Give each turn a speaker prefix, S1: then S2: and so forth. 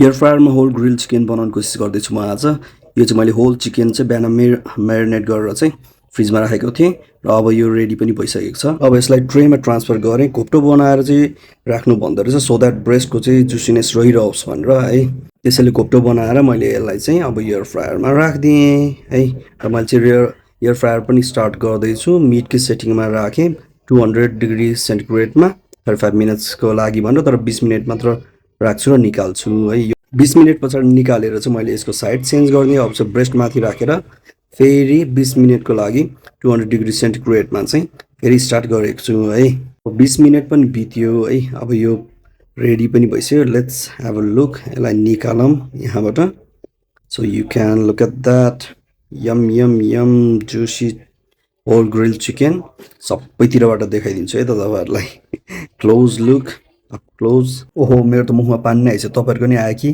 S1: Air फ्रायरमा whole grill chicken बनाउने कोसिस गर्दैछु म आज। यो चाहिँ मैले होल चिकन चाहिँ बिहान म्यारिनेट गरेर चाहिँ फ्रिजमा राखेको थिएँ र अब यो रेडी पनि भइसकेको छ। अब यसलाई ट्रेमा ट्रान्सफर गरेँ। घोप्टो बनाएर चाहिँ राख्नु भन्दो रहेछ सो द्याट ब्रेस्टको चाहिँ जुसिनेस रहिरहोस् भनेर है। त्यसैले घोप्टो बनाएर मैले यसलाई चाहिँ अब एयर फ्रायरमा राखिदिएँ है। र मैले चाहिँ एयर फ्रायर पनि स्टार्ट गर्दैछु। मिटकै सेटिङमा राखेँ 200 डिग्री सेन्टिग्रेडमा 35 मिनट्सको लागि भनेर, तर 20 मिनट मात्र राख्छु र निकाल्छु है। यो 20 मिनट पछाडि निकालेर चाहिँ मैले यसको साइड चेन्ज गर्ने। अब चाहिँ ब्रेस्ट माथि राखेर फेरि 20 मिनटको लागि 200 डिग्री सेन्टिग्रेडमा चाहिँ फेरि स्टार्ट गरेको छु है। 20 मिनट पनि बित्यो है। अब यो रेडी पनि भइसक्यो। Let's have a look. यसलाई निकालौँ यहाँबाट। So you can look at that. Yum yum yum juicy whole grill chicken. सबैतिरबाट देखाइदिन्छु है त तपाईँहरूलाई। Close look, up close. ओहो, मेरो त मुखमा पानी नै आइछ। तपाईँहरूको नि आयो कि?